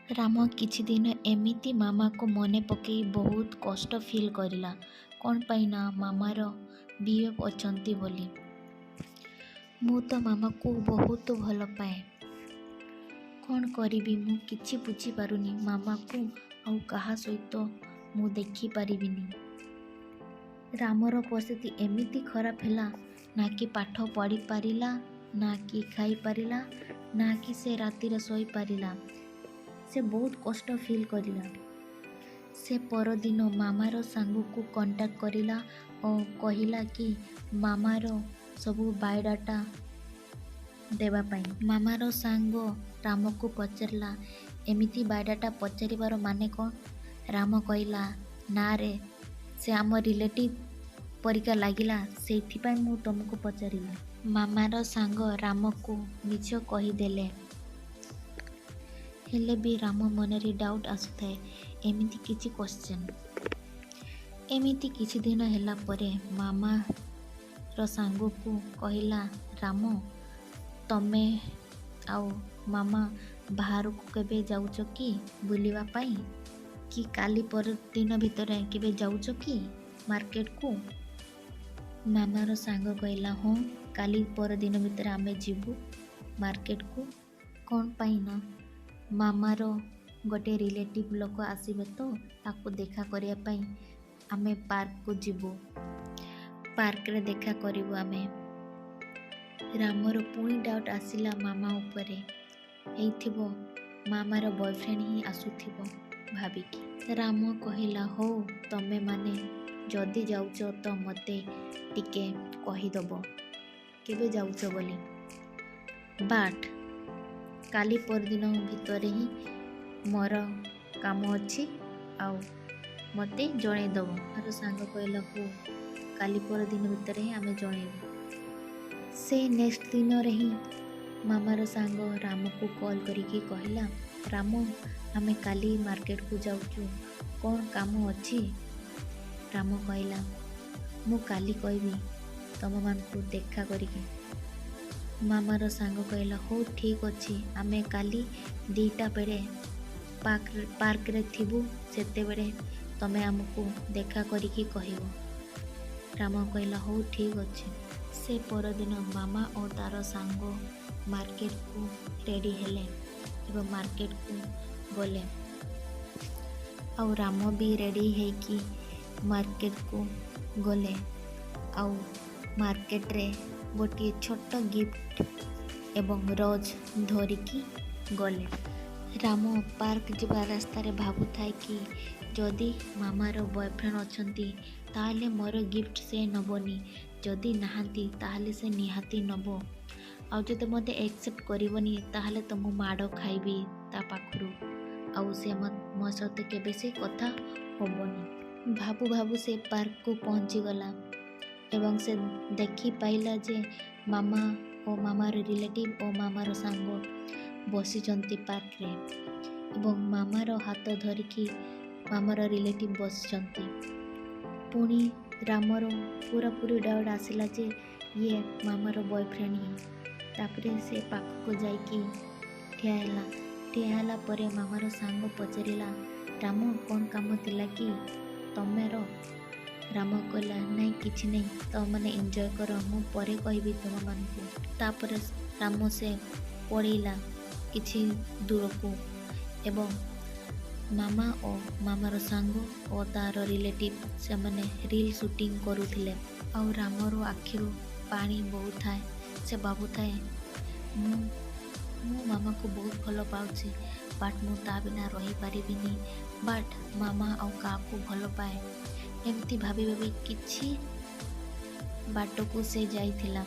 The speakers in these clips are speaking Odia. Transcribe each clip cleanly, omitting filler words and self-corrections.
ରାମ କିଛି ଦିନ ଏମିତି ମାମାକୁ ମନେ ପକେଇ ବହୁତ କଷ୍ଟ ଫିଲ୍ କରିଲା। କ'ଣ ପାଇଁ ନା ମାମାର ବିଏଫ୍ ଅଛନ୍ତି ବୋଲି। ମୁଁ ତ ମାମାକୁ ବହୁତ ଭଲ ପାଏ। କ'ଣ କରିବି ମୁଁ କିଛି ବୁଝିପାରୁନି। ମାମାକୁ ଆଉ କାହା ସହିତ ମୁଁ ଦେଖିପାରିବିନି। ରାମର ପରିସ୍ଥିତି ଏମିତି ଖରାପ ହେଲା, ନା କି ପାଠ ପଢ଼ିପାରିଲା, ନା କି ଖାଇପାରିଲା, ନା କି ସେ ରାତିରେ ଶୋଇପାରିଲା। ସେ ବହୁତ କଷ୍ଟ ଫିଲ୍ କରିଲା। ସେ ପରଦିନ ମାମାର ସାଙ୍ଗକୁ କଣ୍ଟାକ୍ଟ କରିଲା ଓ କହିଲା କି ମାମାର ସବୁ ବାୟୋଡାଟା ଦେବା ପାଇଁ। ମାମାର ସାଙ୍ଗ ରାମକୁ ପଚାରିଲା, ଏମିତି ବାୟୋଡାଟା ପଚାରିବାର ମାନେ କ'ଣ? ରାମ କହିଲା, ନା ରେ, ସେ ଆମ ରିଲେଟିଭ୍ ପରିକା ଲାଗିଲା, ସେଇଥିପାଇଁ ମୁଁ ତୁମକୁ ପଚାରିଲି। ମାମାର ସାଙ୍ଗ ରାମକୁ ମିଛ କହିଦେଲେ। ହେଲେ ବି ରାମ ମନରେ ଡାଉଟ୍ ଆସୁଥାଏ, ଏମିତି କିଛି କ୍ୱେଶ୍ଚନ୍। ଏମିତି କିଛି ଦିନ ହେଲା ପରେ ମାମାର ସାଙ୍ଗକୁ କହିଲା, ରାମ, ତମେ ଆଉ ମାମା ବାହାରକୁ କେବେ ଯାଉଛ କି ବୁଲିବା ପାଇଁ, କି କାଲି ପରଦିନ ଭିତରେ କେବେ ଯାଉଛ କି ମାର୍କେଟକୁ? ମାମାର ସାଙ୍ଗ କହିଲା, ହଁ, କାଲି ପରଦିନ ଭିତରେ ଆମେ ଯିବୁ ମାର୍କେଟକୁ। କ'ଣ ପାଇଁ ନା ମାମାର ଗୋଟେ ରିଲେଟିଭ୍ ଲୋକ ଆସିବେ ତ ତାକୁ ଦେଖା କରିବା ପାଇଁ ଆମେ ପାର୍କକୁ ଯିବୁ, ପାର୍କରେ ଦେଖା କରିବୁ ଆମେ। ରାମର ପୁଣି ଡାଉଟ୍ ଆସିଲା ମାମା ଉପରେ, ହେଇଥିବ ମାମାର ବୟଫ୍ରେଣ୍ଡ ହିଁ ଆସୁଥିବ ଭାବିକି। ରାମ କହିଲା, ହଉ, ତମେମାନେ ଯଦି ଯାଉଛ ତ ମୋତେ ଟିକେ କହିଦେବ କେବେ ଯାଉଛ ବୋଲି, ବଟ୍ କାଲି ପରଦିନ ଭିତରେ ହିଁ ମୋର କାମ ଅଛି ଆଉ ମୋତେ ଜଣେଇଦେବ। ମୋର ସାଙ୍ଗ କହିଲା, ହଉ, କାଲି ପରଦିନ ଭିତରେ ହିଁ ଆମେ ଜଣେଇବୁ। ସେ ନେକ୍ସଟ ଦିନରେ ହିଁ ମାମାର ସାଙ୍ଗ ରାମକୁ କଲ୍ କରିକି କହିଲା, ରାମ, ଆମେ କାଲି ମାର୍କେଟକୁ ଯାଉଛୁ, କ'ଣ କାମ ଅଛି? ରାମ କହିଲା, ମୁଁ କାଲି କହିବି ତମମାନଙ୍କୁ ଦେଖା କରିକି। ମାମାର ସାଙ୍ଗ କହିଲା, ହଉ, ଠିକ୍ ଅଛି, ଆମେ କାଲି 2ଟା ବେଳେ ପାର୍କରେ ଥିବୁ, ସେତେବେଳେ ତମେ ଆମକୁ ଦେଖା କରିକି କହିବ। ରାମ କହିଲା, ହଉ, ଠିକ୍ ଅଛି। ସେ ପରଦିନ ମାମା ଓ ତାର ସାଙ୍ଗ ମାର୍କେଟକୁ ରେଡ଼ି ହେଲେ ଏବଂ ମାର୍କେଟକୁ ଗଲେ ଆଉ ରାମ ବି ରେଡ଼ି ହେଇକି ମାର୍କେଟକୁ ଗଲେ ଆଉ ମାର୍କେଟରେ ଗୋଟିଏ ଛୋଟ ଗିଫ୍ଟ ଏବଂ ରୋଜ୍ ଧରିକି ଗଲେ। ରାମ ପାର୍କ ଯିବା ରାସ୍ତାରେ ଭାବୁଥାଏ କି ଯଦି ମାମାର ବୟଫ୍ରେଣ୍ଡ ଅଛନ୍ତି ତାହେଲେ ମୋର ଗିଫ୍ଟ ସେ ନେବନି, ଯଦି ନାହାନ୍ତି ତାହେଲେ ସେ ନିହାତି ନେବ, ଆଉ ଯଦି ମୋତେ ଆକ୍ସେପ୍ଟ କରିବନି ତାହେଲେ ତ ମୁଁ ମାଡ଼ ଖାଇବି ତା ପାଖରୁ, ଆଉ ସେ ମୋ ସହିତ କେବେ ସେ କଥା ହେବନି। ଭାବୁ ଭାବୁ ସେ ପାର୍କକୁ ପହଞ୍ଚିଗଲା ଏବଂ ସେ ଦେଖି ପାଇଲା ଯେ ମାମା ଓ ମାମାର ରିଲେଟିଭ୍ ଓ ମାମାର ସାଙ୍ଗ ବସିଛନ୍ତି ପାର୍କରେ ଏବଂ ମାମାର ହାତ ଧରିକି ମାମାର ରିଲେଟିଭ୍ ବସିଛନ୍ତି। ପୁଣି ରାମର ପୁରାପୁରି ଡାଉଟ୍ ଆସିଲା ଯେ ଇଏ ମାମାର ବୟଫ୍ରେଣ୍ଡ ହିଁ। ତାପରେ ସେ ପାଖକୁ ଯାଇକି ଠିଆ ହେଲା। ଠିଆ ହେଲା ପରେ ମାମାର ସାଙ୍ଗ ପଚାରିଲା, ରାମ, କ'ଣ କାମ ଥିଲା କି ତମର? ରାମ କହିଲା, ନାଇଁ, କିଛି ନାହିଁ, ତମମାନେ ଏନ୍ଜୟ କର, ମୁଁ ପରେ କହିବି ତୁମମାନଙ୍କୁ। ତାପରେ ରାମ ସେ ପଳେଇଲା କିଛି ଦୂରକୁ ଏବଂ ମାମା ଓ ମାମାର ସାଙ୍ଗ ଓ ତାର ରିଲେଟିଭ୍ ସେମାନେ ରିଲ୍ ସୁଟିଂ କରୁଥିଲେ ଆଉ ରାମର ଆଖିରୁ ପାଣି ବହୁଥାଏ। ସେ ଭାବୁଥାଏ, ମୁଁ ମାମାକୁ ବହୁତ ଭଲ ପାଉଛି, ବଟ୍ ମୁଁ ତା ବିନା ରହିପାରିବିନି, ବଟ୍ ମାମା ଆଉ କାହାକୁ ଭଲ ପାଏ। ଏମିତି ଭାବି ଭାବି କିଛି ବାଟକୁ ସେ ଯାଇଥିଲା।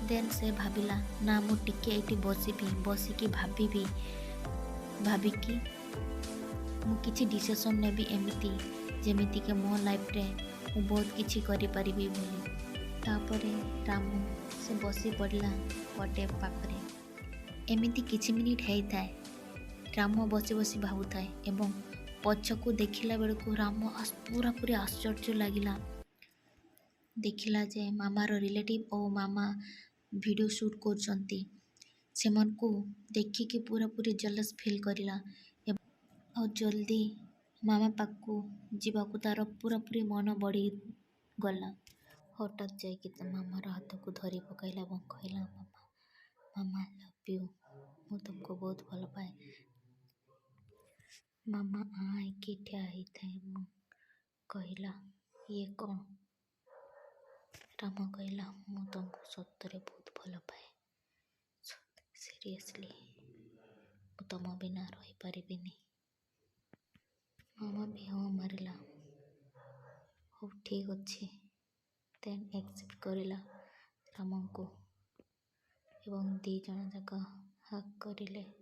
ଦେନ୍ ସେ ଭାବିଲା, ନା, ମୁଁ ଟିକେ ଏଇଠି ବସିବି, ବସିକି ଭାବିବି, ଭାବିକି ମୁଁ କିଛି ଡିସିସନ୍ ନେବି, ଏମିତି ଯେମିତିକି ମୋ ଲାଇଫ୍ରେ ମୁଁ ବହୁତ କିଛି କରିପାରିବି ବୋଲି। ତାପରେ ରାମ ସେ ବସି ପଡ଼ିଲା ଗୋଟେ ପାଖରେ। ଏମିତି କିଛି ମିନିଟ୍ ହେଇଥାଏ, ରାମ ବସି ବସି ଭାବୁଥାଏ ଏବଂ ପଛକୁ ଦେଖିଲା ବେଳକୁ ରାମ ପୁରାପୁରି ଆଶ୍ଚର୍ଯ୍ୟ ଲାଗିଲା। ଦେଖିଲା ଯେ ମାମାର ରିଲେଟିଭ୍ ଓ ମାମା ଭିଡ଼ିଓ ସୁଟ୍ କରୁଛନ୍ତି। ସେମାନଙ୍କୁ ଦେଖିକି ପୁରାପୁରି ଜେଲସ୍ ଫିଲ୍ କରିଲା। ଆଉ ଜଲ୍ଦି ମାମା ପାଖକୁ ଯିବାକୁ ତା'ର ପୁରାପୁରି ମନ ବଢ଼ିଗଲା। ହଠାତ୍ ଯାଇକି ତା ମାମାର ହାତକୁ ଧରି ପକାଇଲା ଏବଂ କହିଲା, "ମାମା, ମାମା, ଲଭ୍ you, ମୁଁ ତୁମକୁ ବହୁତ ଭଲ ପାଏ।" ମାମା ଆଁ ହେଇକି ଠିଆ ହେଇଥାଏ ଏବଂ କହିଲା, "ଇଏ କ'ଣ?" ରାମ କହିଲା, "ମୁଁ ତୁମକୁ ସତରେ ବହୁତ ଭଲ ପାଏ। ସିରିୟସଲି, ମୁଁ ତୁମ ବିନା ରହିପାରିବିନି।" ମାମା ବି ହଁ ମାରିଲା, "ହଉ, ଠିକ୍ ଅଛି।" ଦେନ୍ ଆକ୍ସେପ୍ଟ କରିଲା ରାମଙ୍କୁ ଏବଂ 2 ଜଣ ଯାକ ହଗ୍ କରିଲେ।